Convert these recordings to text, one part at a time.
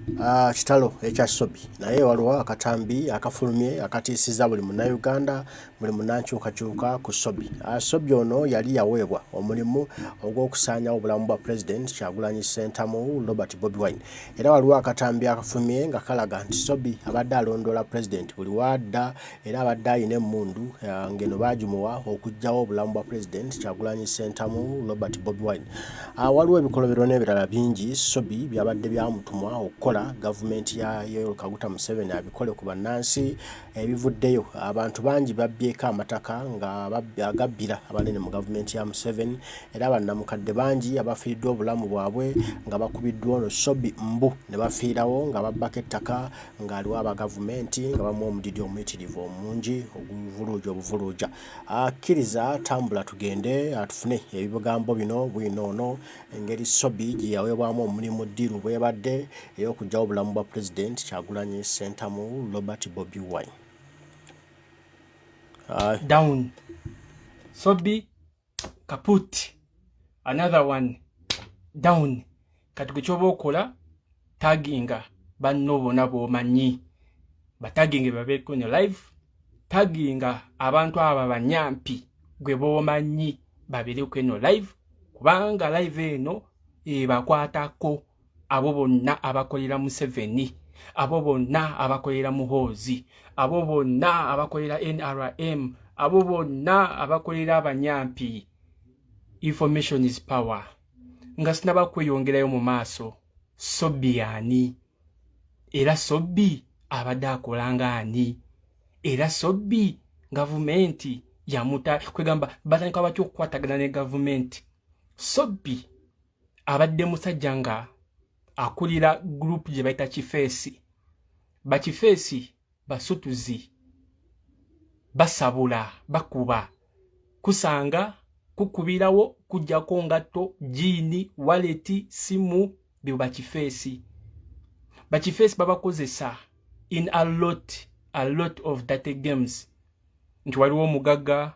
Kitalo ekya Sobi, naye waliwo akatambi akafulumye akatiisizza buli Munnayuganda, buli munnankyukakyuka ku Sobi. Sobi ono yali yaweebwa omulimu ogw'okusaanyawo obulamu bwa Pulezidenti Kyagulanyi Ssentamu Robert Bobi Wine, era waliwo akatambi akafulumye nga kalaga nti Sobi abadde alondoola Pulezidenti buli w'adda era abadde alina emmundu ng'eno baagimuwa okuggyawo obulamu bwa Pulezidenti Kyagulanyi Ssentamu Robert Bobi Wine. Waliwo ebikolobero n'ebirala bingi Sobi byabadde byamutumwa okukola gavumenti ya Yoweri Kaguta Museveni abikole ku bannansi ebivuddeyo. Abantu bangi babbyeko amataka nga agabbira abanene mu gavumenti ya Museveni era bannamukadde bangi abafiiriddwa obulamu bwabwe nga bakubiddwa ono Sobi mbu ne bafiirawo nga babbako ettaka ng'aliwo aba gavumenti nga bamuwa omudidi omuyitirivu omungi oguvuluuja obuvuluuja. Akkiriza tambula tugende atufune ebigambo bino bwino ono engeri Sobi gye yaweebwamu omulimu ddiiru bw'ebadde ey'okuggyawo obulamu bwa Pulezidenti Kyagulanyi Ssentamu Robert Bobi Wine. Down. Sobi kaput, another one down. Kati gwe kyoba okola, taginga banno bonna b'omanyi, bataginge babeeko ne live, taginga abantu abo abanyampi gwe b'omanyi babeereko eno live, kubanga live eno ebakwatako abo bonna abakolera Museveni, abo bonna abakolera Muhoozi, abo bonna abakolera NRM, abo bonna abakolera abanyampi. Information is power. Nga sinaba kweyongerayo mu maaso, Sobi ani? Era Sobi abadde akola nga ani? Era Sobi gavumenti yamuta kwegamba batandika batya okukwatagana ne gavumenti? Sobi abadde musajja nga akulira group gye bayita Kifeesi. Bakifeesi basutuzi, basabula, bakuba, kusanga kukubirawo, kujjako ngatto, jean, wallet, simu. Byo bakifeesi. Bakifeesi babakozesa in a lot of dirty games, nti waliwo omugagga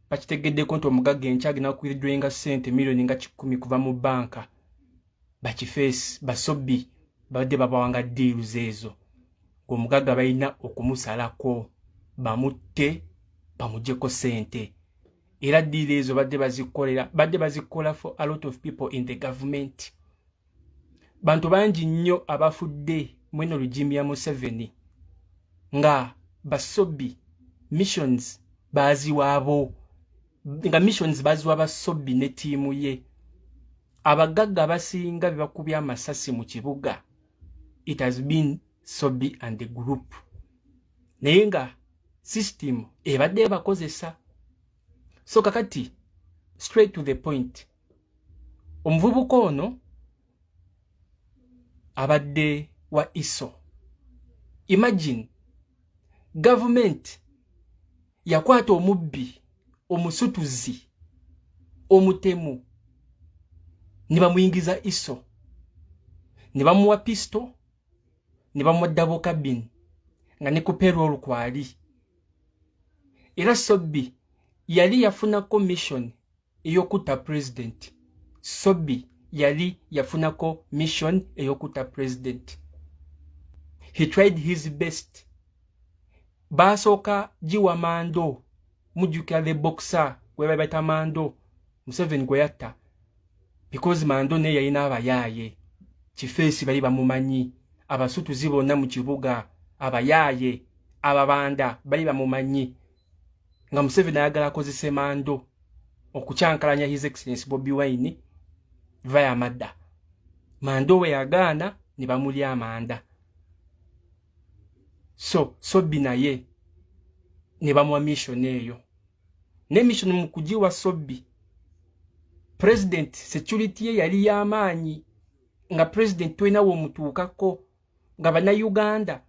bakitegeddeko nti omugagga enkya agenda kuwithdrawinga ssente miliyoni nga 100 kuva mu banka. Bakifeesi basobi babadde babawanga deals ezo, ng'omugagga balina okumusalako bamutte bamugyeko ssente. Era deal ezo badde bazikolera, badde bazikola for a lot of people in the government. Bantu bangi nnyo abafudde mweno regime ya Museveni nga basobi missions baziwaabo, nga missions baziwa basobi ne ttiimu ye. Abagagga abasinga be bakubye amasasi mu kibuga, it has been Sobi and the group, naye nga system ebadde ebakozesa. So kakati, straight to the point, omuvubuka ono abadde wa ISO. Imagine, gavumenti yakwata omubbi, omusutuzi, omutemu, ne bamuyingiza ISO, ne bamuwa pistol, ne bamuwa double cabin, nga ne ku payroll kwali. Era Sobbi yali yafunako mission ey'okutta president. Sobbi yali yafunako mission ey'okutta president. He tried his best. Baasooka giwa Mando. Mujjukira the boxer gwe bayita Mando, Museveni gwe yatta, because Mando naye yalina abayaaye. Kifeesi bali bamumanyi, abasutuzi bonna mu kibuga, abayaaye, ababanda bali bamumanyi, nga Museveni ayagala akozese Mando okukyankalanya His Excellence Bobi Wine via madda. Mando we yagaana ne bamulya amanda. So Sobbi naye ne bamuwa mission eyo. Ne mission mu kugiwa Sobbi, president security ye yali y'amaanyi, nga president tolina w'omutuukako, nga Bannayuganda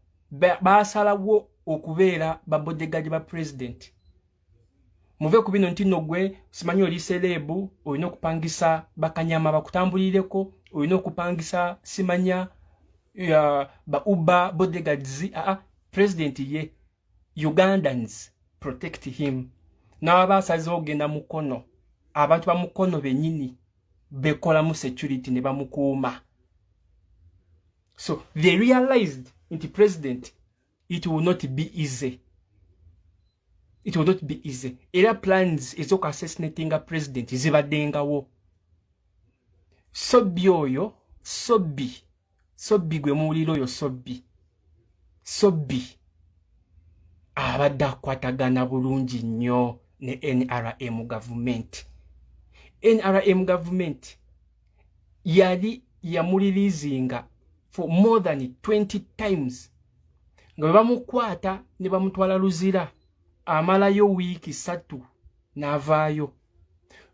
baasalawo okubeera ba bodyguard ba president. Muve ku bino nti nno gwe simanyi oli celeb, olina okupangisa bakanyama bakutambulireko, olina okupangisa simanya ba Uber bodyguards. Aa, president ye Ugandans protect him. N'aba asazeewo okugenda Mukono, abantu bamukono bennyini bekolamu security ne bamukuuma. So So they realized nti president, it will not be easy, it will not be easy. Era plans ez'okuassassinatinga president zibaddengawo. Sobbi oyo, Sobbi, Sobbi gwe muwulira oyo, Sobbi, Sobbi abadde akwatagana bulungi nnyo ne NRM government. NRM government yali yamureleasinga for more than 20 times, nga bwe bamukwata ne bamutwala Luzira, amalayo wiiki 3 n'avaayo.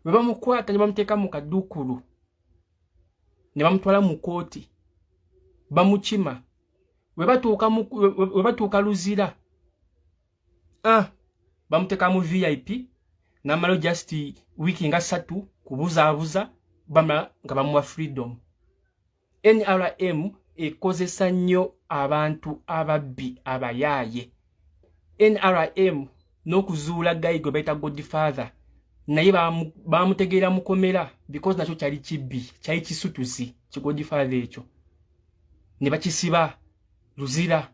Bwe bamukwata ne bamuteeka mu kaduukulu ne bamutwala mu kooti, bamukima. Bwe batuuka Luzira, ah, bamuteeka mu VIP, n'amalayo just wiiki nga 3 kubuzaabuza, bamala nga bamuwa freedom. NRM ekozesa nnyo abantu ababbi, abayaaye. NRM n'okuzuula guy gwe bayita Godfather, naye bamutegeera mukomera, because nakyo kyali kibbi, kyali kisutuzi ki Godfather ekyo, ne bakisiba Luzira.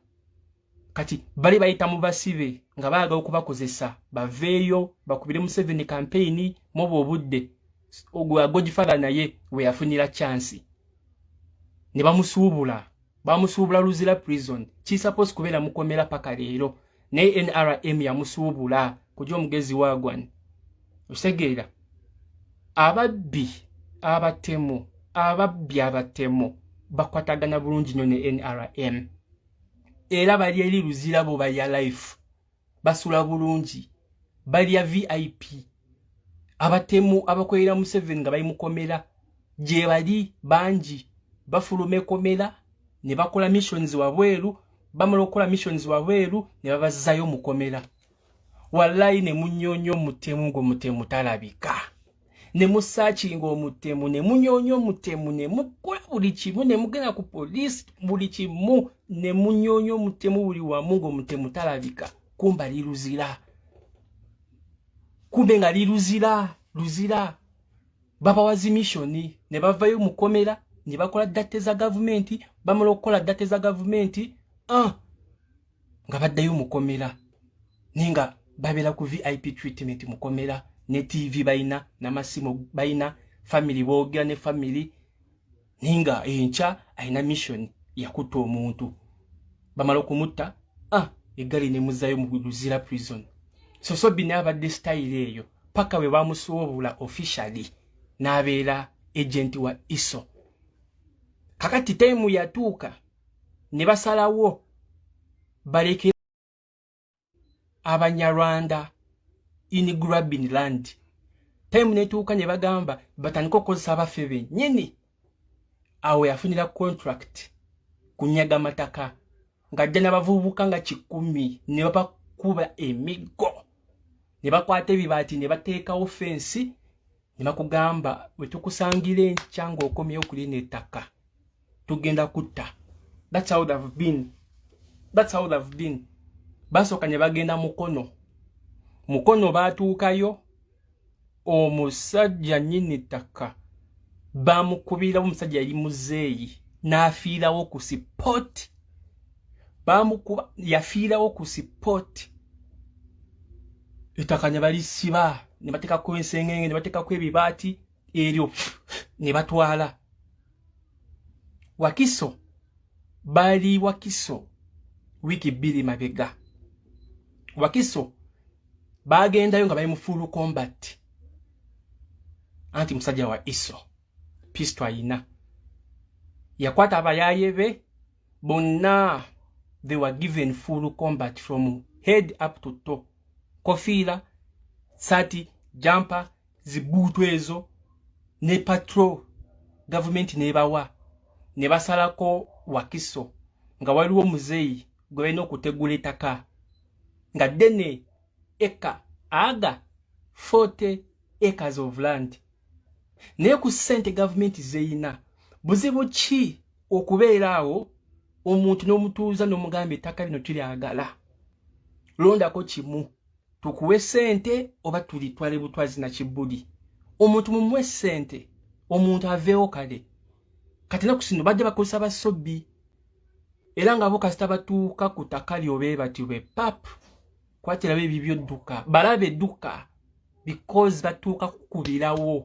Kati bali bayita mu basibe nga baagala okubakozesa baveeyo bakubire Museveni campaign. Muba obudde ogwa Godfather naye we yafunira chance ne bamusuubula, bamusuubula Luzira prison. Kisupposed kubeera mukomera paka leero, naye NRM yamusuubula kujja omugezi wagwan. Okitegeera? Ababbi, abatemu, ababbi, abatemu bakwatagana bulungi nnyo ne NRM, era bali eri Luzira, bo balya life, basula bulungi, balya VIP. Abatemu abakolera Museveni nga bali mukomera gye bali bangi, bafuluma ekomera ne bakola missions wabweru, bamala okukola missions wabweru ne babazzayo mukomera. Wallayi, ne munyoonya omutemu ng'omutemu talabika, ne musearchinga omutemu, ne munyoonya omutemu, ne mukola buli kimu, ne mugenda ku poliisi, buli kimu, ne munyoonya omutemu buli wamu ng'omutemu talabika. Kumba liruzira, kumbe nga liruzira, Luzira babawa zi mission ne bavayo mukomera ne bakola dirty za gavumenti. Bamala okukola dirty za gavumenti, ah, nga baddayo mukomera, naye nga babeera ku VIP treatment mukomera, ne TV balina, n'amasimu balina, family boogera ne family, naye nga enkya alina mission yakutta omuntu. Bamala okumutta, ah, eggali nemuzzayo mu Luzira prison. So Sobi naye abadde style eyo paka bwe bamusuubula officially n'abeera agent wa ISO. Kakati time yatuuka ne basalawo baleke Abanyarwanda in grabbing land. Time netuuka ne bagamba batandike okukozesa abaffe bennyini. Awo yafunira contract kunyaga mataka, ng'ajja n'abavubuka nga 100 ne babakuba emiggo ne bakwata ebibaati ne bateekawo fensi ne bakugamba, "Bwe tukusangira enkya ng'okomyewo kulina ettaka, tugenda kutta." That's how they've been, that's how they've been. Basooka ne bagenda Mukono. Mukono baatuukayo, omusajja nnyini ttaka bamukubirawo, omusajja yali muzeeyi, n'afiirawo ku spot. Bamukuba, yafiirawo ku spot. Ettaka ne balisiba, ne bateekako ensengenge, ne bateekako ebibaati eryo ne batwala. Wakiso, bali Wakiso wiiki 2 mabega. Wakiso bagendayo nga bali mu full combat, anti musajja wa ISO, pistol ayina. Yakwata abayaaye be bonna, they were given full combat from head up to toe, kofiira, sati, jumper, zibuutu ezo ne patrol. Gavumenti nebawa ne basalako Wakiso, nga waliwo muzeeyi gwe balina okutegula ettaka nga ddene, eka aga 40 acres of land. Naye ku ssente gavumenti zeyina, buzibu ki okubeera awo omuntu n'omutuuza n'omugamba, "Ettaka lino tulyagala, londako kimu, tukuwe ssente oba tulitwale butwazi na kibuli?" Omuntu mumuwe ssente, omuntu aveewo. Kale kati naku sino bajja bakozesa basobbi. Era nga bo kasita batuuka ku ttaka lyo bwe batyo be pap kwatirawo ebibyo dduka, balabe dduka, because batuuka kukubirawo,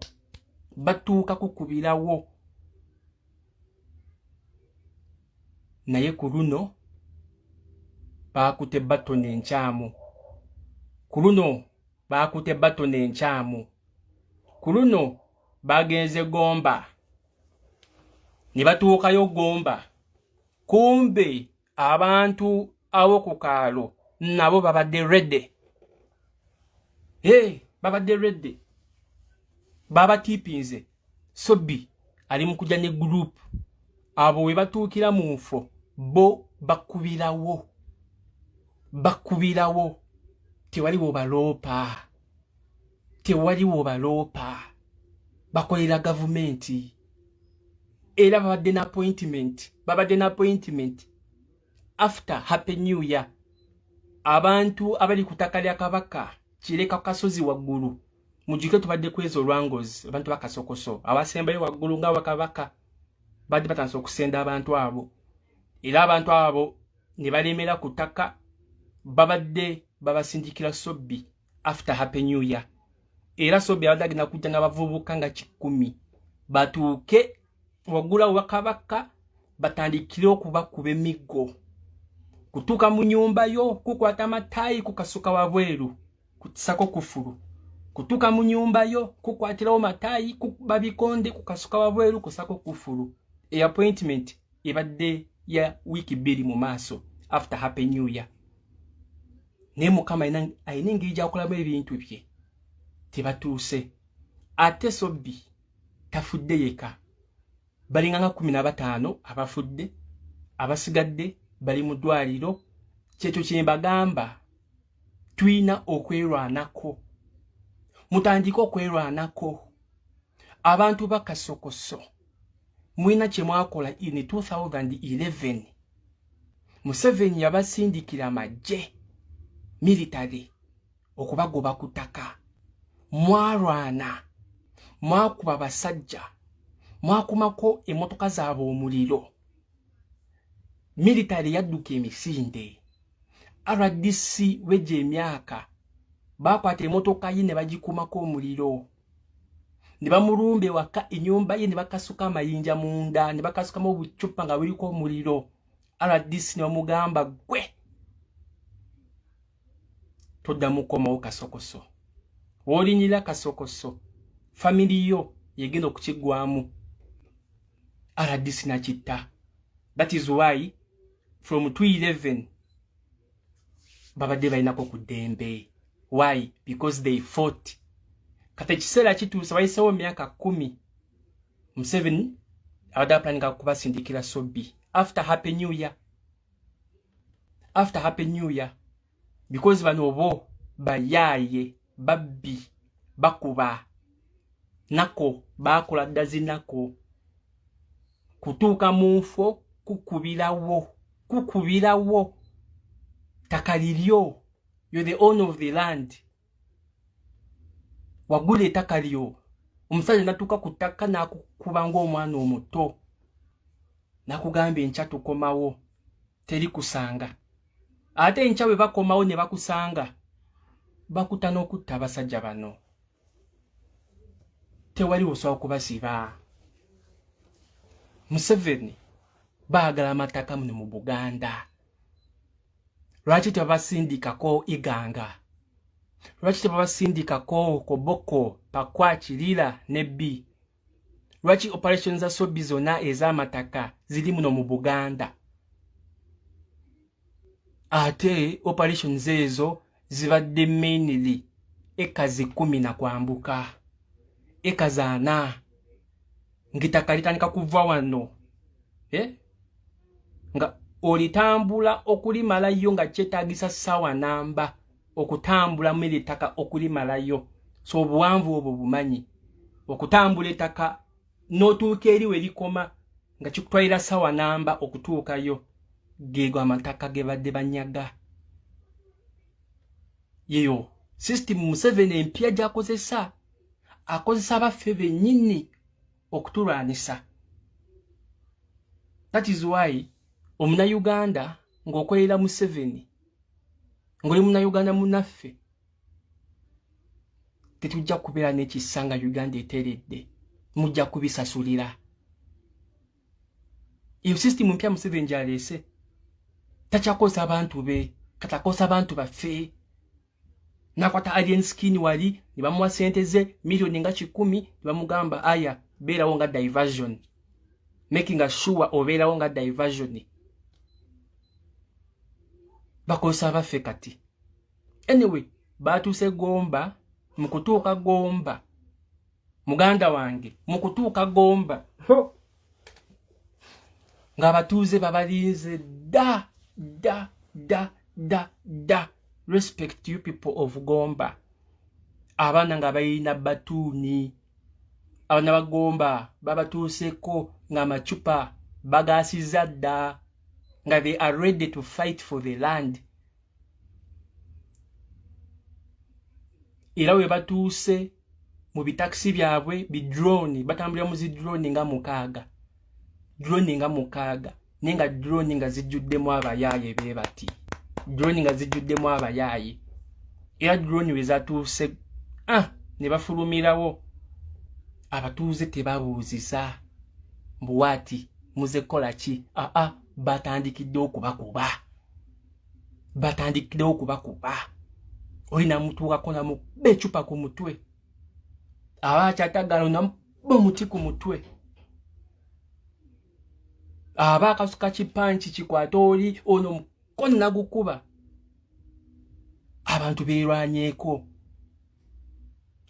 batuuka kukubirawo. Naye ku luno baakute batoni enkyamu, ku luno baakute batoni enkyamu, ku luno bagenze Gomba ne batuukayo Gomba, kumbe abantu ab'oku kaalo nabo babadde ready. Hey, babadde ready, babatiipinze. Sobbi ali mu kujja ne group. Abo we batuukira mu nfo bo bakubirawo, bakubirawo, tewali wobaloopa, tewali wobaloopa, bakolera gavumenti. Era babadde na appointment, babadde na appointment after Happy New Year. Abantu abali ku ttaka lya Kabaka Kireka kasozi waggulu, mujjuke tubadde kweza olwangozi, abantu bakasokoso abasembayo waggulu nga wakabaka badde batandise okusenda abantu abo, era abantu abo ne balemera ku ttaka, babadde babasindikira Sobbi after Happy New Year. Era Sobbi abadde agenda kujja n'abavubuka nga 100 batuuke waggulu awo wakabaka batandikire okubakuba emiggo, kutuuka mu nyumba yo kukwata amataayi kukasuka wabweru kutisako kufulu, kutuuka mu nyumba yo kukwatirawo mataayi kukuba bikonde kukasuka wabweru kusako kufulu. E appointment ebadde ya wiiki 2 mu maaso after Happy New Year. Naye Mukama alina engeri gy'akolamu ebintu bye, tebatuuse. Ate Sobbi tafudde yeka, balinga nga 15 abafudde, abasigadde bali mu ddwaliro. Kyekyo kye mbagamba, tulina okwerwanako, mutandike okwerwanako. Abantu bakasokoso mulina kye mwakola in 2011. Museveni yabasindikira amagye military okubagoba ku ttaka. Mwarwana, mwakuba abasajja, mwakumako emmotoka zaabwe omuliro, military yadduka emisinde. RDC wejja emyaka bakwata emmotoka ye ne bagikumako omuliro ne bamulumba ewaka, ennyumba ye ne bakasuka amayinja munda ne bakasukamu obucupa nga buliko omuliro. RDC ne bamugamba, gwe toddamu kukomawo Kasokoso, w'olinyira Kasokoso family yo yegenda okukiggwamu. RDC nakitta. That is why from 2011 babadde balinako ku ddembe. Why? Because they fought. Kati ekiseera kituuse, bayisewo emyaka 10, Museveni abadde aplaninga kubasindikira Sobbi after Happy New Year, after Happy New Year, because bano bo bayaaye, babbi, bakuba nako, bakola dda zinako kutuuka mu nfo kukubirawo, kukubirawo ttaka liryo. You're the owner of the land, wagula ettaka lyo, omusajja natuuka ku ttaka n'akukuba ng'omwana omuto, nakugamba enkya tukomawo, teri kusanga. Ate enkya bwe bakomawo ne bakusanga, bakuta n'okutta. Abasajja bano tewali osobola kubasiba. Museveni baagala amataka muno mu Buganda. Lwaki tebabasindikako Iganga? Lwaki tebabasindikako Koboko, Pakwach, Lira ne B? Lwaki operation za Sobi zonna ez'amataka ziri muno mu Buganda, ate operations ezo zibadde mainly ekazi 10 na kwambuka ekazi 40, ng'ettaka litandika kuva wano, eh? Nga olitambula okulimalayo nga kyetaagisa ssaawa namba okutambulamu eri ettaka okulimalayo. So obuwanvu obwo bumanyi okutambula ettaka n'otuuka eri we likoma nga kikutwalira ssaawa namba okutuukayo. Geego amataka ge badde banyaga. Yeyo system Museveni empya gy'akozesa, akozesa abaffe bennyini okutulwanisa. That is why Omunayuganda ng'okolera Museveni, ng'oli Munayuganda munaffe, tetujja kubeera n'ekisa nga Uganda eteredde. Mujja kubisasulira. Eyo system mpya Museveni gyaleese. Takyakozesa abantu be, katakosa abantu baffe. Nakwata Alien Skin wali ne bamuwa sente ze miliyoni nga 100, ne bamugamba, "Aya, beerawo nga diversion, making sure obeerawo nga diversion." Bakozesa baffe kati. Anyway, batuuse Gomba. Mu kutuuka Gomba, muganda wange, mu kutuuka Gomba ng'abatuuze babalinze dda dda dda dda dda. Respect you people of Gomba. Abaana nga balina batuuni, abaana bagomba babatuuseko ng'amacupa bagasiza dda, nga they are ready to fight for the land. Era we batuuse mu bitakisi byabwe, bidrone, batambulira mu zidrone nga 6, drone nga 6, naye nga drone nga zijjuddemu abayaaye. Be bati drone nga zijjuddemu abayaaye. Era drone we zatuuse, ah, ne bafulumirawo. Abatuuze tebabuuziza mbuwaati muze kukola ki. Aa, batandikidde okubakuba, batandikidde okubakuba. Oli namutuukako, namukuba ecupa ku mutwe, aba akyatagala, namukuba omuti ku mutwe, aba akasuka kipanki kikwata oli ono mukono nagukuba. Abantu beerwanyeeko.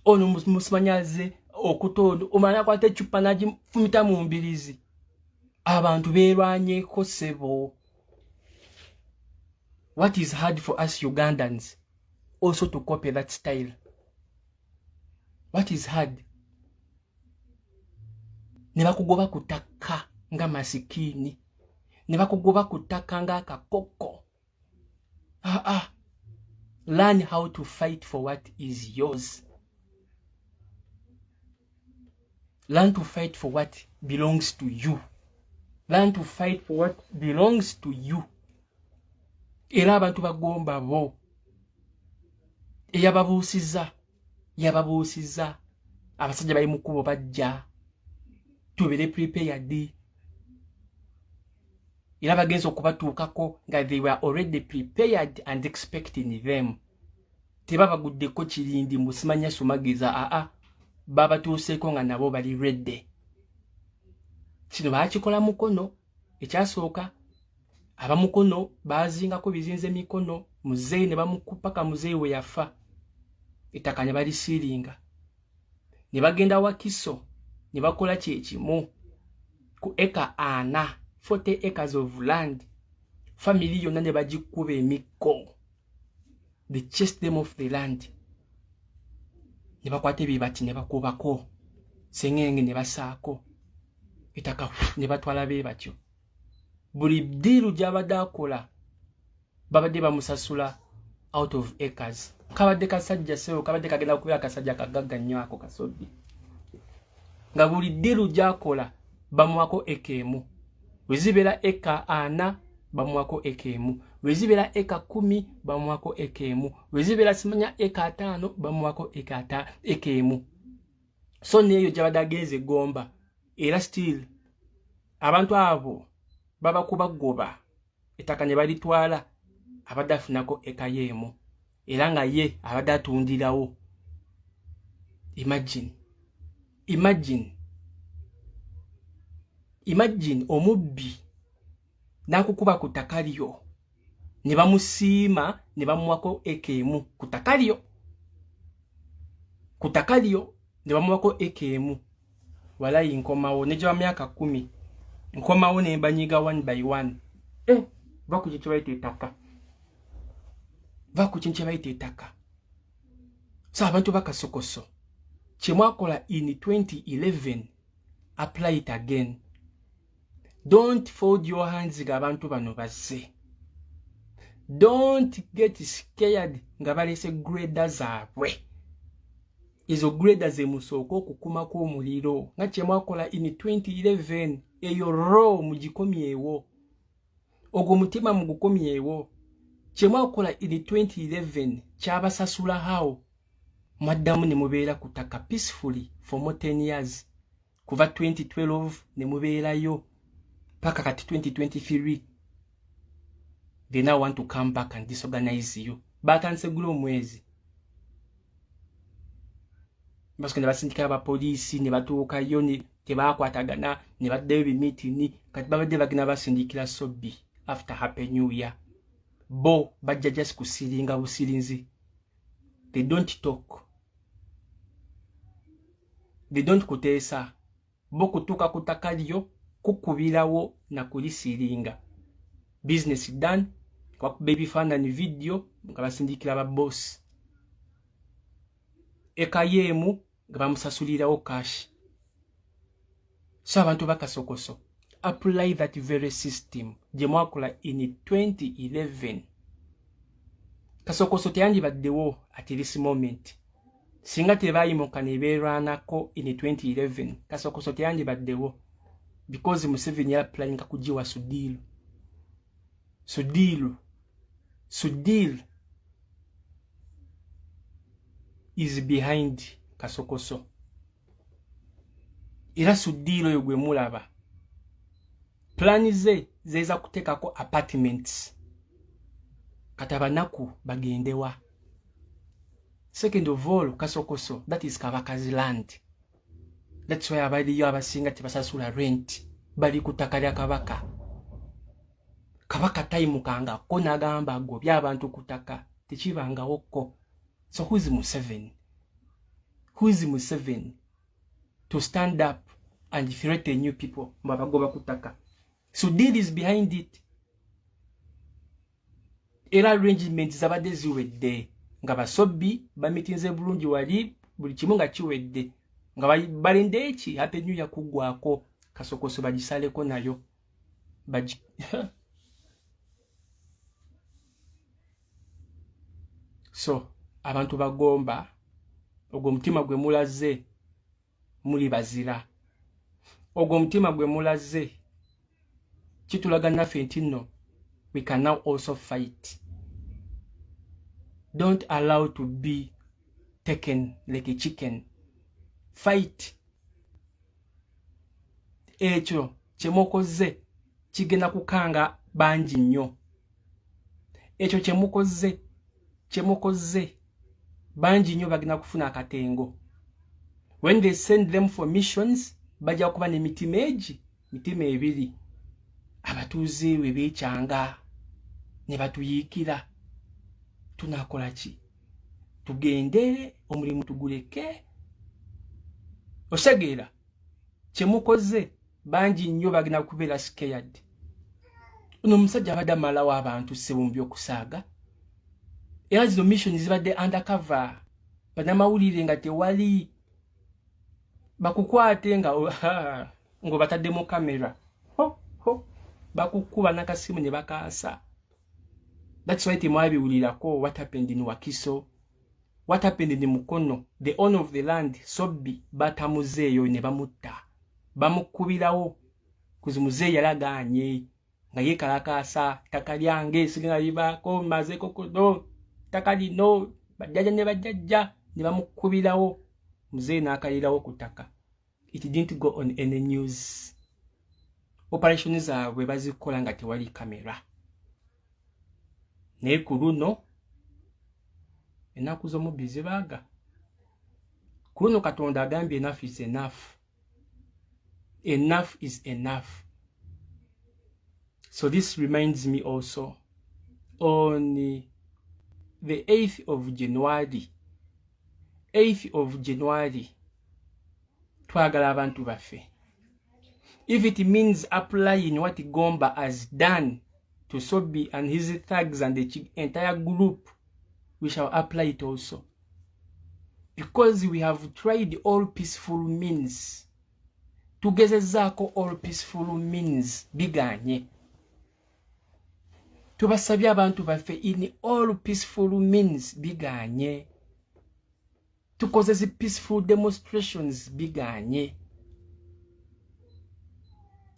Ono musimanyaze okuta ono, omala akwata ecupa nagifumita mu mbirizi. Abantu beerwanyeeko, ssebo. What is hard for us Ugandans also to copy that style? What is hard? Ne bakugoba ku ttaka nga masikiini, ne bakugoba ku ttaka ng'akakoko. Ah, ah. Learn how to fight for what is yours. Learn to fight for what belongs to you. Learn to fight for what belongs to you. Era abantu bagomba bo eyababuusiza, yababuusiza. Abasajja bali mu kkubo bajja, tubeere prepared. Era bagenza okubatuukako nga they were already prepared and expecting them. Tebabaguddeko kirindi musimanya sumagiza. Aa, babatuuseeko nga nabo bali ready. Kino baakikola Mukono. Ekyasooka, abamukono bazingako bizinze mikono, muzeeyi ne bamukupaka. Muzeeyi we yafa, ettaka ne balisiiringa. Ne bagenda Wakiso ne bakola kyekimu ku eka 40, 40 acres of land. Family yonna ne bagikuba emikko. They chased them off the land. Ne bakwata ebibati ne bakubako sengenge, ne basaako ettaka ne batwala. Be batyo buli deal gy'abadde akola babadde bamusasula out of acres. Kabadde kasajja seo, kabadde kagenda kubeera kasajja kagagga nnyo ako kasobbi, nga buli deal gy'akola bamuwako eka emu. Bwe zibeera eka 40, bamuwako eka emu. Bwe zibeera eka 10, bamuwako eka emu. Bwe zibeera simanya eka 50, bamuwako eka emu. So neeyo gyabadde agenza egomba, era still abantu abo baba kubagoba, ettaka ne balitwala. Abadde afunako eka yeemu, era nga ye abadde atundirawo. Imagine, imagine, imagine omubbi n'akukuba ku ttaka lyo, ne bamusiima ne bamuwako eka emu ku ttaka lyo, ku ttaka lyo ne bamuwako eka emu. Walayi nkomawo ne gyaba myaka 10, nkomawo ne mbanyiga one by one. Eh, va ku kintu kyebayita ettaka, va ku kintu kyebayita ettaka. So abantu bakasokoso, kyemwakola in 2011, apply it again. Don't fold your hands ng'abantu bano bazze. Don't get scared nga balese grader zaabwe. Ezo grader zemusooka okukumako omuliro nga kyemwakola in 2011. Eyo ro mugikomyewo. Ogwo omutima mugukomyewo. Kyemwakola in 2011 kyabasasula how mwaddamu ne mubeera ku ttaka peacefully for more 10 years, kuva 2012 ne mubeerayo paka kati 2023. They now want to come back and disorganize you. Batandise gula omwezi basooka ne basindika abapoliisi ne batuukayo ne tebakwatagana ne baddayo bimiitini. Kati babadde bagenda basindikira Sobbi after Happy New Year. Bo bajja just kusiringa busirinzi. They don't talk, they don't kuteesa. Bo kutuuka ku ttaka lyo kukubirawo na kulisiringa, business done. Bakuba ebifaananyi, video, nga basindikira ba boss ekayeemu nga bamusasulirawo cash. So abantu bakasokoso, apply that very system gye mwakola in 2011. Kasokoso teyandibaddewo at this moment singa tebayimuka ne beerwanako in 2011. Kasokoso teyandibaddewo because Museveni yala kugiwa Sudiiru. Sudiiru, Sudiiru is behind Kasokoso. Era Sudiiru oyo gwe mulaba, plan ze zeeza kuteekako apartments. Kati abanaku bagendewa? Second of all, Kasokoso, that is Kabaka's land. That's why abaliyo abasinga tebasasula rent, bali ku ttaka lya Kabaka. Kabaka tayimukangako n'agamba agobye abantu ku ttaka, tekibangawokko. So who is Museveni? Who is Museveni to stand up and threaten new people mbabagoba ku ttaka? So deal is behind it. Era arrangement zabadde ziwedde nga basobbi bamitinze bulungi wali, buli kimu nga kiwedde, nga balinde eki Happy New Year kuggwako, Kasokoso bagisaleko nayo bagi. So abantu bagomba, ogwo omutima gwe mulaze muli bazira, ogwo omutima gwe mulaze kitulaga naffe nti nno we can now also fight. Don't allow to be taken like a chicken. Fight. Ekyo kyemukoze kigenda kukanga bangi nnyo. Ekyo kyemukoze, kyemukoze, bangi nnyo bagenda kufuna akatengo. When they send them for missions, bajja kuba n'emitima egi mitima ebiri. Abatuuze we beekyanga ne batuyiikira, tunakola ki? Tugende omulimu tuguleke? Osegeera kyemukoze, bangi nnyo bagenda kubeera scared. Ono omusajja abadde amalawo abantu ssebo mu byokusaaga. Era zino mission zibadde undercover, bannamawulire nga tewali bakukwate nga ng'obatadde mu kamera, ho ho, bakukuba nakasimu ne bakaasa. That's why temwabiwulirako what happened in Wakiso, what happened in Mukono. The owner of the land, Sobbi, batamuzeeyo ne bamutta, bamukubirawo kuzi muzeeyi yali agaanye nga yeekalakaasa, ttaka lyange sigenda libaako, mazeeko kuno ttaka lino, bajjajja ne bajjajja, ne bamukubirawo muzeeyi n'akalirawo ku ttaka. It didn't go on any news. Operation zaabwe bazikola nga tewali kamera, naye ku luno ennaku z'omubbi zibaaga. Ku luno Katonda agambye enough is enough, enough is enough. So this reminds me also, on the 8th of January, 8th of January, twagala abantu baffe. If it means applying what Gomba has done to Sobi and his thugs and the entire group, we shall apply it also, because we have tried all peaceful means. Tugezezaako all peaceful means, biganye. Tubasabye abantu baffe in all peaceful means, biganye. Tukoze zi peaceful demonstrations, biganye.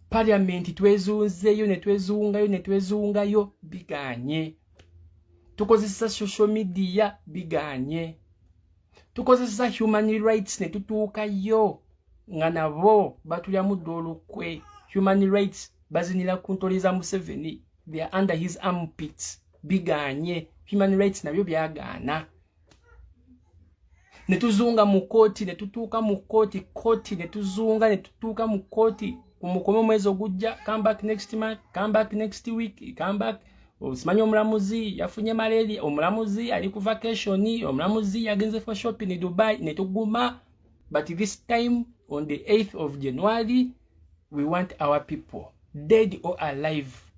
Parliament twezunzeeyo ne twezungayo ne twezungayo, biganye. Tukozesa social media, biganye. Tukozesa human rights ne tutuukayo nga nabo batulyamu dda olukwe. Human rights bazinira ku ntoli za Museveni, they are under his armpits. Biganye, human rights nabyo byagaana. Ne tuzunga mu kooti, ne tutuuka mu kooti, kooti ne tuzunga, ne tutuuka mu kooti, kumukome omwezi ogujja, come back next month, come back next week, come back. Simanyi omulamuzi yafunye malaria, omulamuzi ali ku vacation, omulamuzi yagenze for shopping in Dubai. Ne tuguma. But this time, on the 8th of January, we want our people, dead or alive,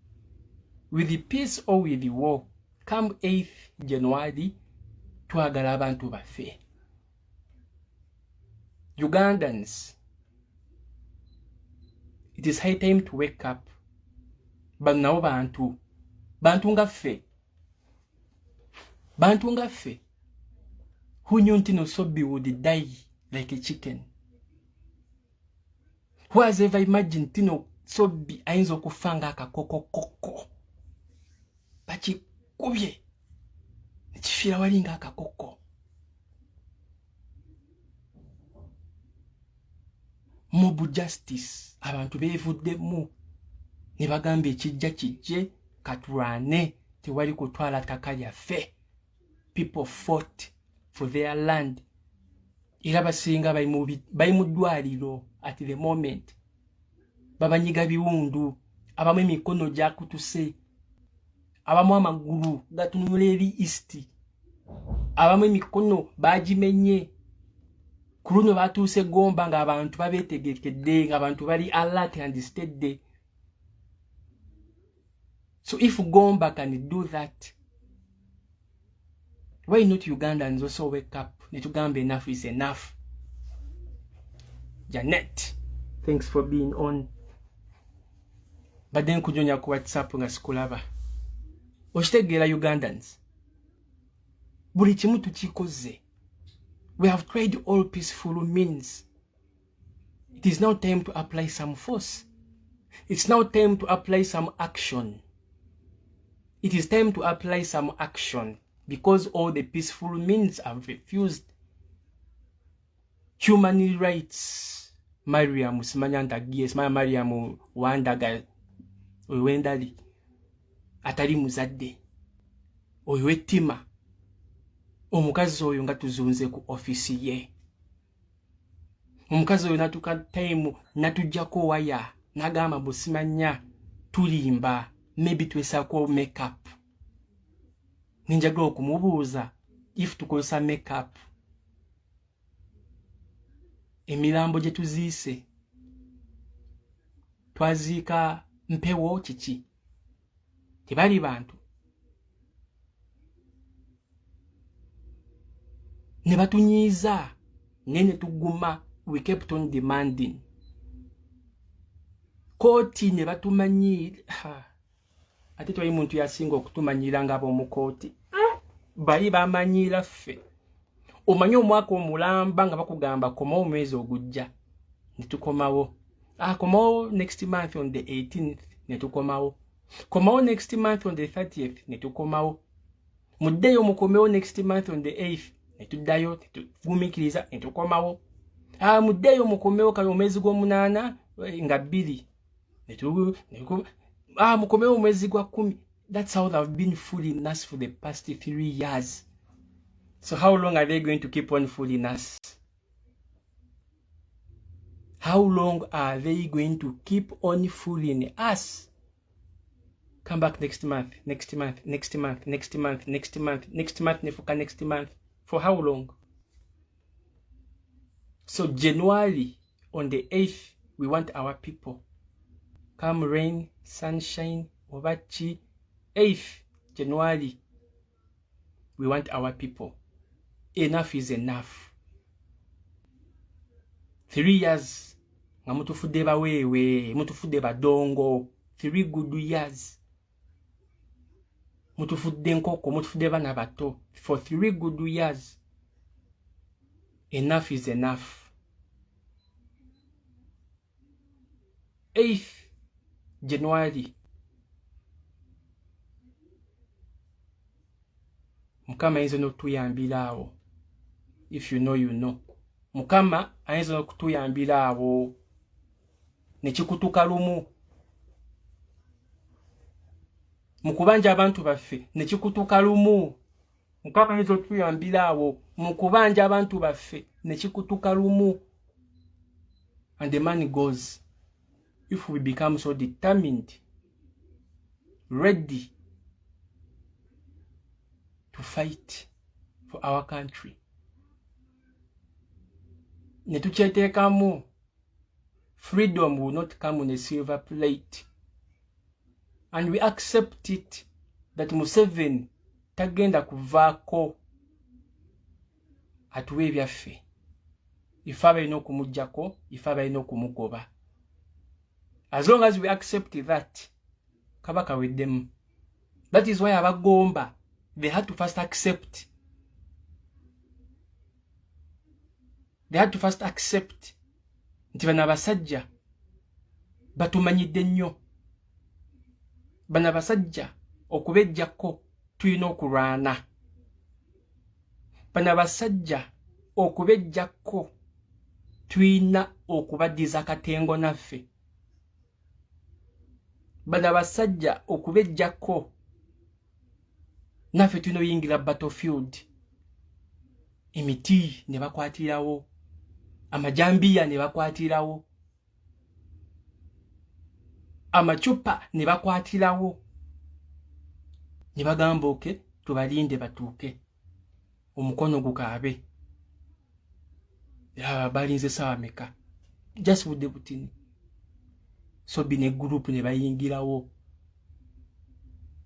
with the peace or with the war. Come 8th January, twagala abantu baffe. Ugandans, it is high time to wake up. Bano nabo bantu, bantu nga ffe, bantu nga ffe. Who knew nti no Sobi would die like a chicken? Who has ever imagined nti no Sobi ayinza okufa nga akakokokoko bakikubye nekifiira wali nga akakoko? Mob justice, abantu beevuddemu ne bagamba ekijja kijje, katulwane, tewali kutwala ttaka lyaffe. People fought for their land, era basinga bali mu ddwaliro at the moment, babanyiga biwundu, abamu emikono gyakutuse, abamu amagulu gatunula eri east, abamu emikono bagimenye. Ku luno batuuse Gomba ng'abantu babeetegekedde, ng'abantu bali alert and steady. So if Gomba can do that, why not Ugandans also wake up netugamba enough is enough? Janet, thanks for being on. Badde nkunyonya ku WhatsApp nga sikulaba. Okitegeera, Ugandans, buli kimu tukikoze. We have tried all peaceful means. It is now time to apply some force. It's now time to apply some action. It is time to apply some action because all the peaceful means have refused. Human rights, Mariam simanya ndagie, simanya Mariam wandaga, oyo wendali atali muzadde, oyo wettima omukazi oyo nga tuzunze ku offisi ye. Omukazi oyo natuka time natujjako waya, nagamba busimanya tulimba, maybe twesaako makeup. Ninjagala okumubuuza, if tukozesa makeup, emirambo gye tuziise twaziika mpewo kiki? Tebali bantu? Ne batunyiiza, naye ne tuguma. We kept on demanding. Kooti ne batumanyiira, ate twali muntu yasinga okutumanyira nga ab'omukooti bali bamanyiira ffe. Omanyi omwaka omulamba nga bakugamba komawo omwezi ogujja, ne tukomawo. Ah, komawo next month on the 18th, ne tukomawo. Komawo next month on the 30th, ne tukomawo. Muddeyo mukomewo next month on the 8th, ne tuddayo, netugumiikiriza, ne tukomawo. Ah, muddeyo mukomewo kale omwezi gw'omunaana nga 2. Ah, mukomewo omwezi gwa 10. That's how they've been fooling us for the past 3 years. So how long are they going to keep on fooling us? How long are they going to keep on fooling us? Come back next month, next month, next month, next month, next month, next month, nefuka next month. For how long? So January on the 8th, we want our people. Come rain, sunshine, obachi, 8th January, we want our people. Enough is enough. 3 years nga mutufudde baweewe, mutufudde badongo. 3 good years mutufudde nkoko, mutufudde bana bato for 3 good years. Enough is enough. 8th January. Mukama ayinza n'okutuyambira awo. If you know, you know. Mukama ayinza n'okutuyambira awo ne kikutuka lumu mu kubanja abantu baffe, ne kikutuka lumu. Mukama ayinza okutuyambira awo mu kubanja abantu baffe ne kikutuka lumu, and the money goes if we become so determined, ready to fight for our country, ne tukyeteekamu. Freedom will not come on a silver plate, and we accept it that Museveni tagenda kuvaako atuwa ebyaffe. Ife abalina okumugjako, ife abalina okumugoba. As long as we accept that, kaba kaweddemu. That is why abagomba, they had to first accept, they had to first accept nti bano abasajja batumanyidde nnyo, bano abasajja okubejjako tulina okulwana, bano abasajja okubejjako tulina okubaddiza akatengo naffe, bano abasajja okubejjako naffe tulina oyingira battlefield. Emiti ne bakwatirawo, amajambiya ne bakwatirawo, amacupa ne bakwatirawo, ne bagamba, "Okay, tubalinde batuuke, omukono gukaabe." Balinze sawa meka? Just budde butini, Sobi ne group ne bayingirawo,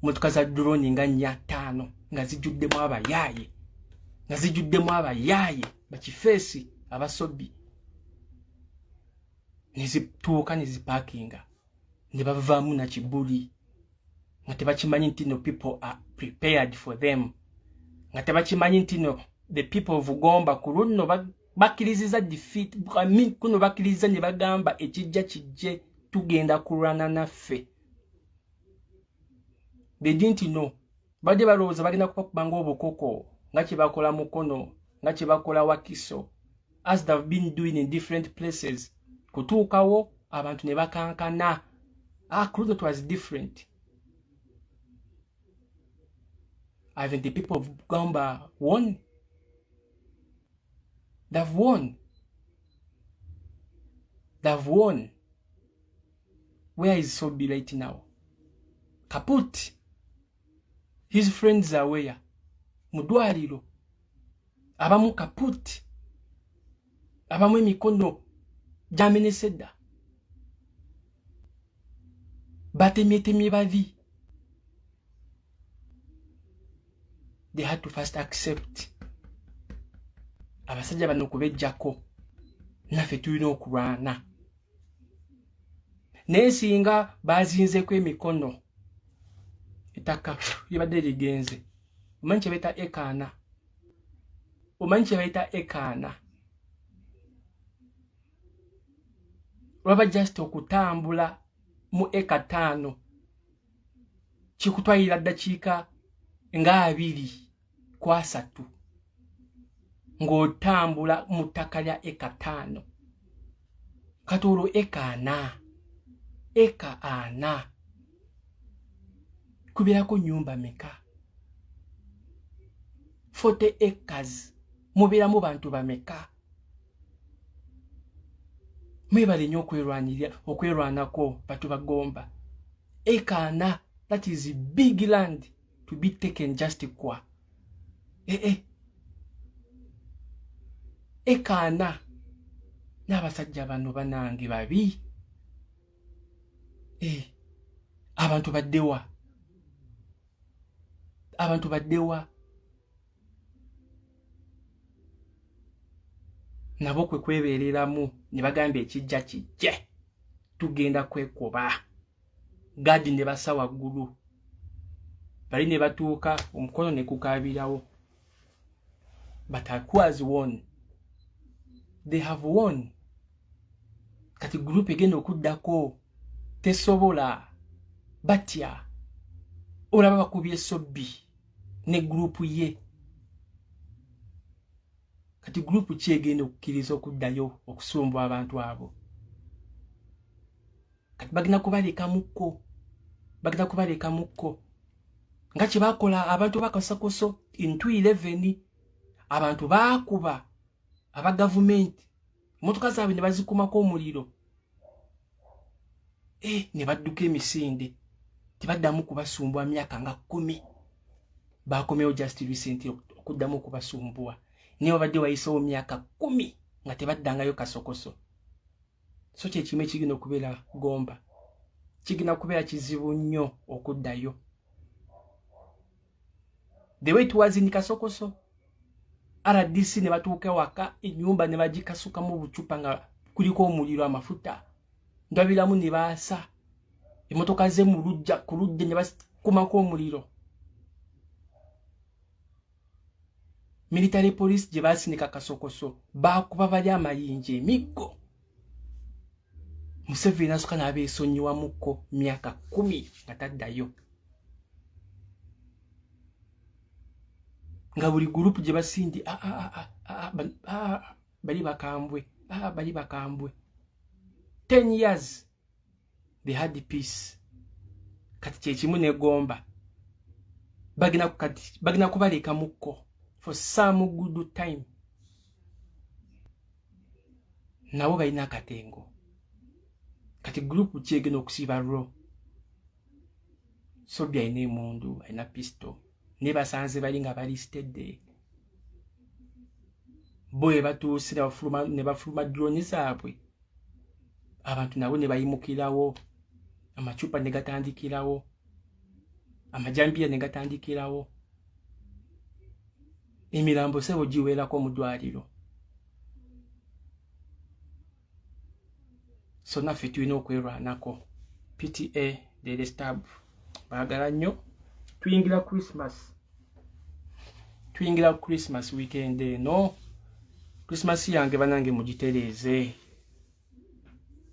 motoka za drone nga nnya, ttaano, nga zijjuddemu abayaaye, nga zijjuddemu abayaaye bakifeesi abasobi, ne zituuka ne zipaakinga ne bavaamu na kibuli, nga tebakimanyi nti no, people are prepared for them, nga tebakimanyi nti no, the people of Gomba ku luno bakkiriziza defeat. I mean, kuno bakkiriziza ne bagamba, "Ekijja kijje, tugenda kulwana naffe." They didn't know. Badde balowooza bagenda kubakuba ng'obukoko, nga kye bakola Mukono, nga kye bakola Wakiso, as they've been doing in different places. Kutuukawo abantu ne bakankana. Ah, it was different. Haven't the people of Gomba won? They've won. They've won. Where is Sobi right now? Kaput. His friends are where? Mudwaliro. Abamu kaput. Abamu emikono gyamenese dda. Batemyetemye babi. They had to first accept abasajja bano okubejjako naffe tulina okulwana. Naye singa bazinzeeko emikono, ettaka libadde ligenze. Omanyi kye bayita ekaana? Omanyi kye bayita ekaana? Olaba, just okutambula mu eka 5 kikutwalira ddakiika nga 23 ng'otambula mu ttaka lya eka 5. Kati olwo eka 40, eka 40 kubeerako nnyumba meka? 40 acres mubeeramu bantu bameka? Mwebale nnyo okwerwanirira, okwerwanako batu bagomba. Eka 40, that is big land to be taken just kwa eh, eh. Eka 40 n'abasajja bano banange babi. Eh, abantu baddewa? Abantu baddewa? Nabo kwe kwebeereramu ne bagamba, "Ekijja kijje, tugenda kwekuba." Gadi ne bassa waggulu, bali ne batuuka, omukono ne kukaabirawo. But who has won? They have won. Kati group egenda okuddako tesobola. Batya olaba bakubye Sobbi ne gurupu ye. Kati gurupu ki egenda okukkiriza okuddayo okusumbwa abantu abo? Kati bagenda kubalekamukko, bagenda kubalekamukko nga kye bakola abantu bakasakoso in 211. Abantu baakuba aba gavumenti emotoka zaabwe ne bazikumako omuliro, ne badduka emisinde, tebaddamu kubasumbwa myaka nga 10. Bakomyewo just recently okuddamu okubasumbuwa, naye wabadde wayisewo myaka 10 nga tebaddangayo Kasokoso. So kyekimu ekigenda okubeera Gomba, kigenda kubeera kizibu nnyo okuddayo the way it was in Kasokoso. RDC ne batuuka waka, ennyumba ne bagikasukamu obucupa nga kuliko omuliro, amafuta ndabiramu, ne baasa emotoka ze mu lujja ku lujja ne bakumako omuliro. Military police gye basindika Kasokoso bakuba bali amayinja, emiggo. Museveni asooka n'abeesonyiwamukko myaka 10 nga taddayo, nga buli gurupu gye basindi bali bakambwe, bali bakambwe. 10 years they had peace. Kati kyekimu negomba, bagenda kati bagenda kubalekamukko for some good time. Nabo balina akatengo. Kati gurupu kyegenda okusiba ro Sobbi alina emundu, alina pistol, naye basanze bali nga bali steady. Bo bwe batuuse ne bafuluma drone zaabwe, abantu nabo ne bayimukirawo, amacupa ne gatandikirawo, amajambiya ne gatandikirawo, emirambo sebo giwerako mu ddwaliro. So naffe tulina okwerwanako. PTA Daily Stab baagala nnyo. Tuyingira Christmas, tuyingira Christmas weekend eno. Christmas yange banange mugitereeze.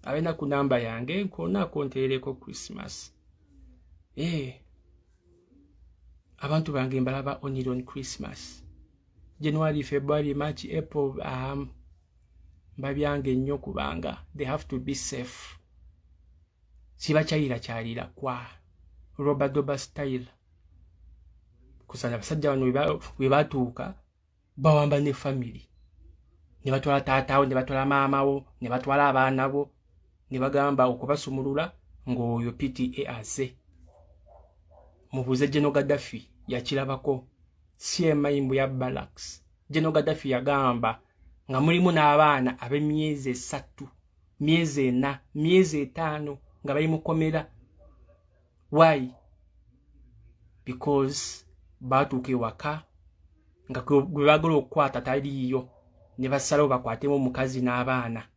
Abalina ku namba yange nkonaako nteereko Christmas. Abantu bange mbalaba only on Christmas. January, February, March, April, mbabyange nnyo kubanga they have to be safe. Sibakyayira kyalira kwa robadoba style kusanya. Abasajja bano we batuuka bawamba ne family, ne batwala taatawo, ne batwala maamawo, ne batwala abaana bo, ne bagamba okubasumulula ng'oyo PTA aze. Mubuuze Geno Gaddafi, yakirabako. CMI mbu ya barracks. Geno Gaddafi yagamba nga mulimu n'abaana ab'emyezi 3, myezi 4, myezi 5 nga bali mukomera. Why? Because batuuka ewaka nga gwe baagala okukwata taliiyo, ne basalawo bakwatemu omukazi n'abaana.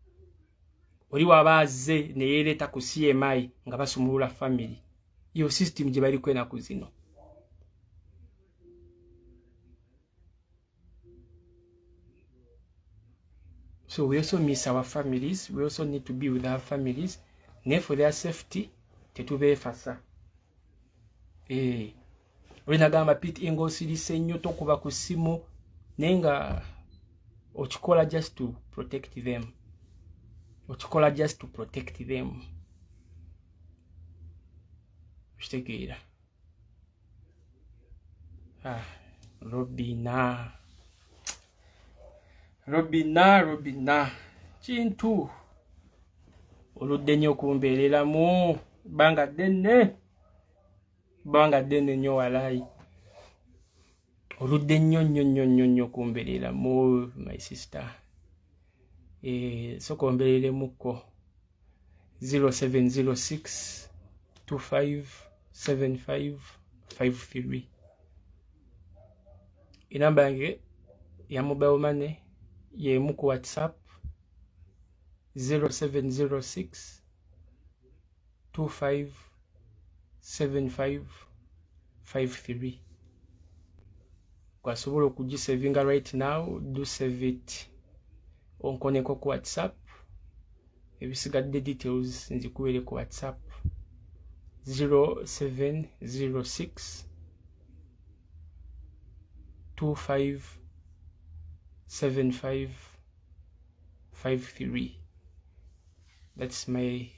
Oli waba azze ne yeereeta ku CMI nga basumulula family. Yo system gye baliko enaku zino. So we also miss our families, we also need to be with our families, naye for their safety tetubeefasa. Oli nagamba Pete ng'osirise nnyo, tokuba ku ssimu, naye nga okikola just to protect them, okikola just to protect them. Okitegeera? Robina, Robina, Robina kintu oludde nnyo okumbeereramu bbanga ddene, bbanga ddene nnyo. Walayi oludde nnyo nnyo nnyo nnyo nnyo okumbeereramu, my sister. Soka ombeereremukko 0706 25 75 53, enamba yange ya mobile money yemu ku WhatsApp, 0706 25 75 53. Gwasobola okugisavinga right now, do save it, onkoneko ku WhatsApp. Ebisigadde details nzikuwere ku WhatsApp. 0706 25 75 53. That's my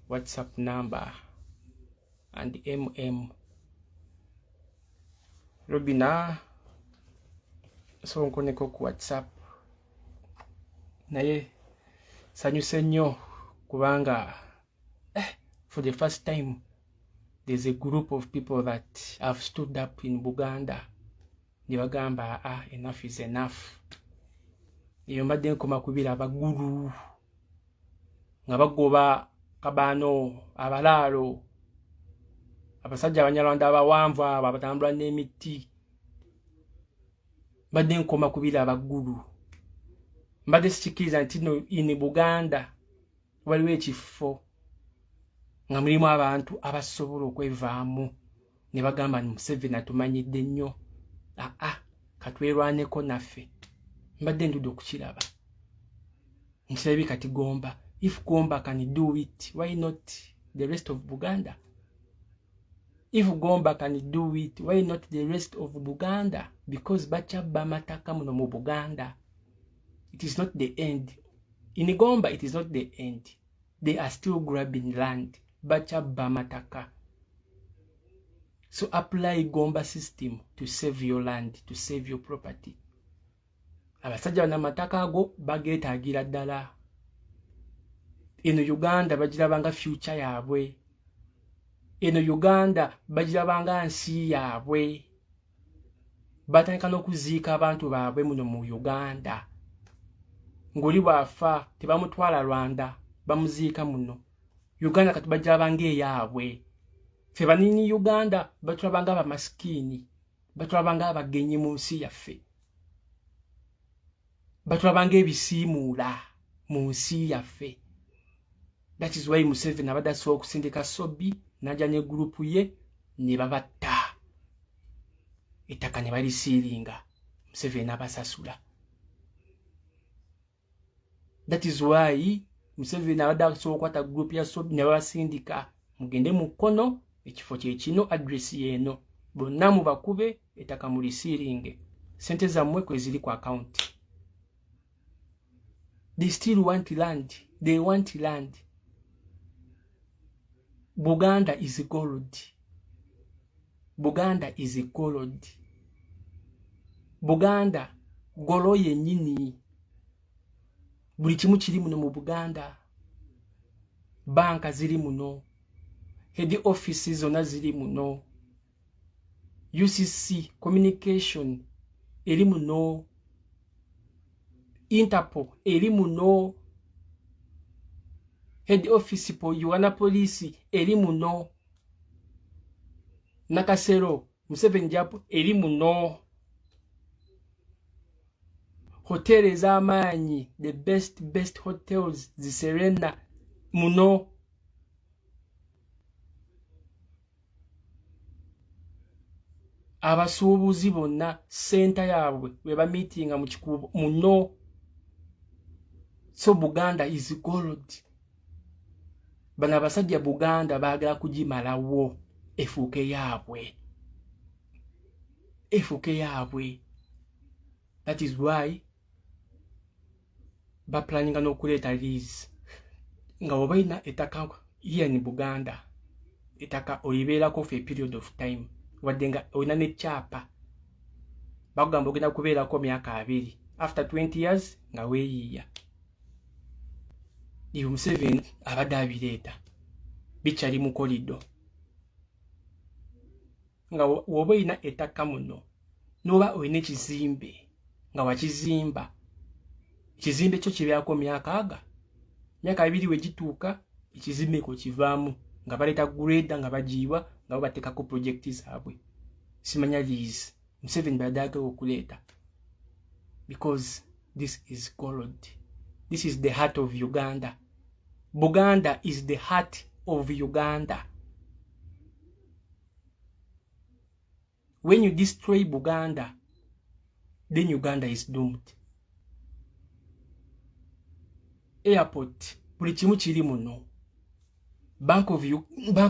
WhatsApp number. And MM Robina, so nkoneko ku WhatsApp. Naye sanyuse nnyo kubanga for the first time there's a group of people that have stood up in Buganda ne bagamba, "Ah, enough is enough." Eyo mbadde nkoma kubira abagulu nga bagoba kabaano, abalaalo, abasajja Abanyarwanda abawanvu abo abatambula n'emiti. Mbadde nkoma kubira abaggulu. Mbadde sikikkiriza nti no in Buganda waliwo ekifo nga mulimu abantu abasobola okwevaamu ne bagamba ni Museveni atumanyidde nnyo, aa katwerwaneko naffe. Mbadde ndudde okukiraba, nkirabye kati. Gomba, if Gomba can do it, why not the rest of Buganda? If Gomba can do it, why not the rest of Buganda? Because bakyabba amataka muno mu Buganda. It is not the end in Gomba, it is not the end. They are still grabbing land, bakyabba amataka. So apply Gomba system to save your land, to save your property. Abasajja bano amataka ago bageetaagira ddala. Eno Uganda bagirabanga future yaabwe, eno Uganda bagirabanga nsi yaabwe. Batandika n'okuziika abantu baabwe muno mu Uganda. Ng'oli bw'afa tebamutwala Rwanda, bamuziika muno Uganda. Kati bagirabanga eyaabwe. Ffe banini Uganda batulabanga abamasikiini, batulabanga abagenyi mu nsi yaffe, batulabanga ebisiimuula mu nsi yaffe. That is why Museveni abadde asobola okusindika Sobi n'ajja ne group ye ne babatta, ettaka ne balisiiringa, Museveni n'abasasula. That is why Museveni abadde asobola okukwata group ya Sobi ne babasindika, "Mugende mu kkono, ekifo kyekino, address yeeno, bonna mubakube, ettaka mulisiiringe, sente zammwe kwe ziri ku akawunti." They still want land, they want land. Buganda is gold, Buganda is gold, Buganda gold yennyini. Buli kimu kiri muno mu Buganda. Banka ziri muno, head office zonna ziri muno, UCC communication eri muno, Interpol eri muno, head office po Uganda Police eri muno, Nakasero Museveni japo eri muno, hoteri ez'amaanyi, the best best hotels ziserena muno. Abasuubuzi bonna center yaabwe we bamiitinga mu Kikuubo muno. So Buganda is gold. Bano abasajja Buganda baagala kugimalawo efuuke yaabwe, efuuke yaabwe. That is why baplaninga n'okuleeta lease, nga woba olina ettaka here in Buganda, ettaka olibeerako for a period of time, wadde nga olina nekyapa, bakugamba ogenda kubeerako myaka 20. After 20 years nga weeyiiya. Ebyo Museveni abadde abireeta, bikyali mu kolido. Nga woba olina ettaka muno, n'oba olina ekizimbe nga wakizimba, ekizimbe kyo kibeerako myaka aga myaka 20, we gituuka ekizimbe ko kivaamu, nga baleeta grader nga bagiyiwa, nga bo bateekako projekiti zaabwe. Simanya lease Museveni badde agala okuleeta, because this is gold, this is the heart of Uganda. Buganda is the heart of Uganda. When you destroy Buganda, then Uganda is doomed. Airport, buli kimu kiri muno. Bank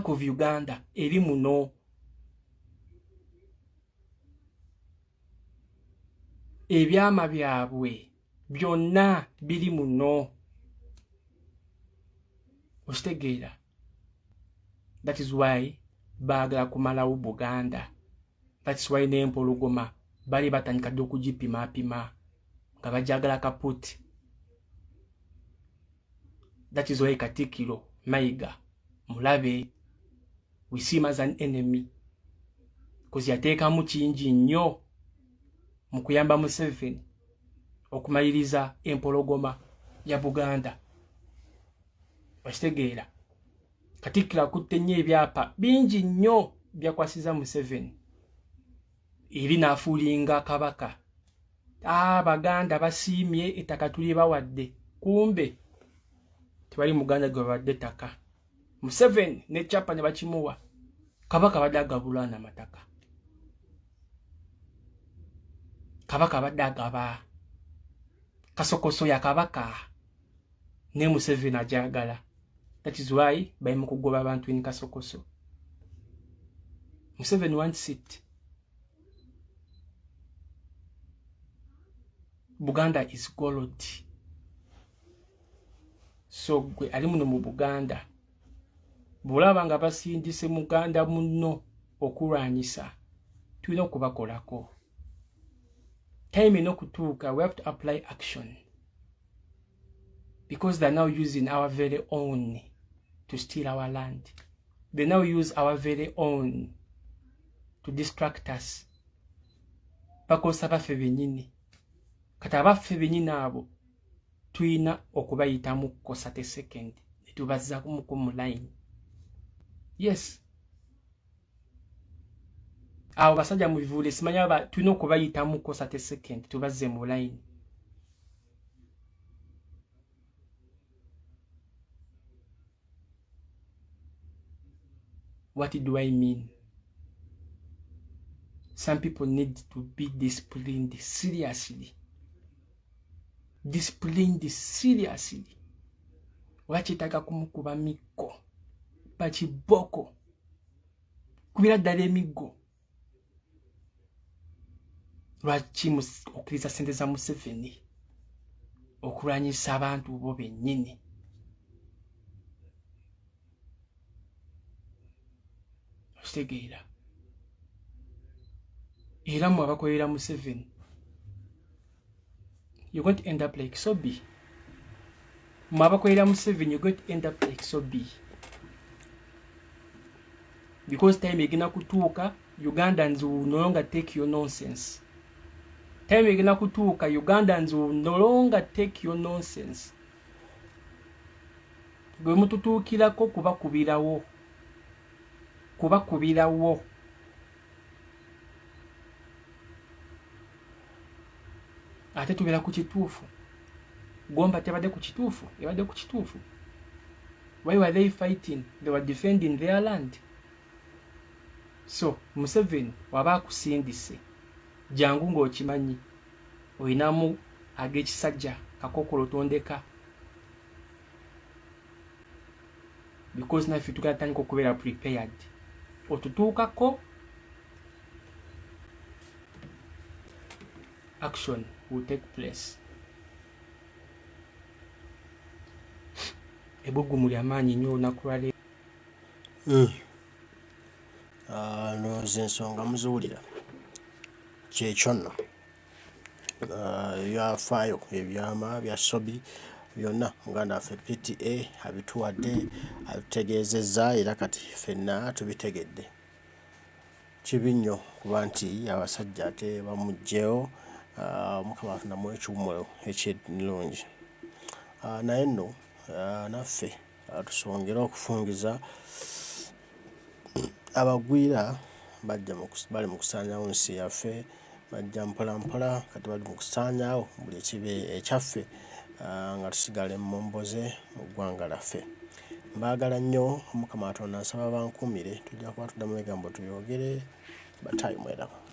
of Uganda eri muno. Ebyama byabwe byonna biri muno. Okitegeera? That is why baagala kumalawo Buganda. That's why n'empologoma bali batandika dde okugipimaapima nga bajagala kaputi. That is why Katikkiro Mayiga mulabe, we see him as an enemy, because yateekamu kingi nnyo mu kuyamba Museveni okumaliriza empologoma ya Buganda. Okitegeera? Katikkiro akutte nnyo ebyapa bingi nnyo byakwasiza Museveni eri n'afuulinga kabaka. Abaganda basiimye ettaka tuli bawadde, kumbe tewali Muganda gwe babadde ettaka. Museveni nekyapa ne bakimuwa. Kabaka abadde agabulwana amataka, kabaka abadde agaba kasokoso ya kabaka ne Museveni ajagala. That is why bali mu kugoba abantu in Kasokoso. Museveni wants it. Buganda is gold. So gwe ali muno mu Buganda, bw'olaba nga basindise muganda munno okulwanyisa, tulina okubakolako. Time eno okutuuka, we have to apply action, because they're now using our very own to steal our land. They now use our very own to distract us. Bakozesa baffe bennyini. Kati abaffe bennyini abo tulina okubayitamu kosa second ne tubazzamuko mu line. Yes, abo basajja mu bivule simanya, tulina okubayitamu kosa second tubazze mu line. What do I mean? Some people need to be disciplined seriously. Disciplined seriously. Wakyetaaga kumukuba miggo, bakiboko kubira ddala emiggo. Lwaki okkiriza sente za Museveni okulwanyisa abantu bo bennyini? Okitegeera? Era mwe abakolera Museveni, you're going to end up like Sobi. Mwe abakolera Museveni, you're going to end up like Sobi, because time egenda kutuuka, Ugandans will no longer take your nonsense. Time egenda kutuuka, Ugandans will no longer take your nonsense. Bwe mututuukirako kubakubirawo, kubakubirawo. Ate tubeera ku kituufu. Gomba tebadde ku kituufu? Ebadde ku kituufu. Why were they fighting? They were defending their land. So Museveni waba akusindise, jangu ng'okimanyi olinamu ag'ekisajja kakokolo tondeka, because naffe tugenda tandika okubeera prepared otutuukako. Action will take place. Ebbugumu lyamaanyi nnyo olunaku lwaleero. Ah, ndowooza ensonga muziwulira. Kyekyo nno. Ah, ebyafaayo, ebyama bya Sobi byonna muganda waffe PTA abituwadde, abitutegeezezza, era kati ffenna tubitegedde. Kibi nnyo kuba nti abasajja ate bamuggyeewo. Ah, Mukama afunamu ekiwummulo ekirungi. Naye nno naffe tusongere okufungiza abagwira bajja bali mu kusaanyaawo nsi yaffe. Bajja mpola mpola, kati bali mu kusaanyaawo buli ekibe ekyaffe, nga tusigala emmomboze mu ggwanga laffe. Mbaagala nnyo. Omukama Katonda nsaba bankuumire. Tujja kuba tuddamu ebigambo tubyogere. Batayi, mweraba.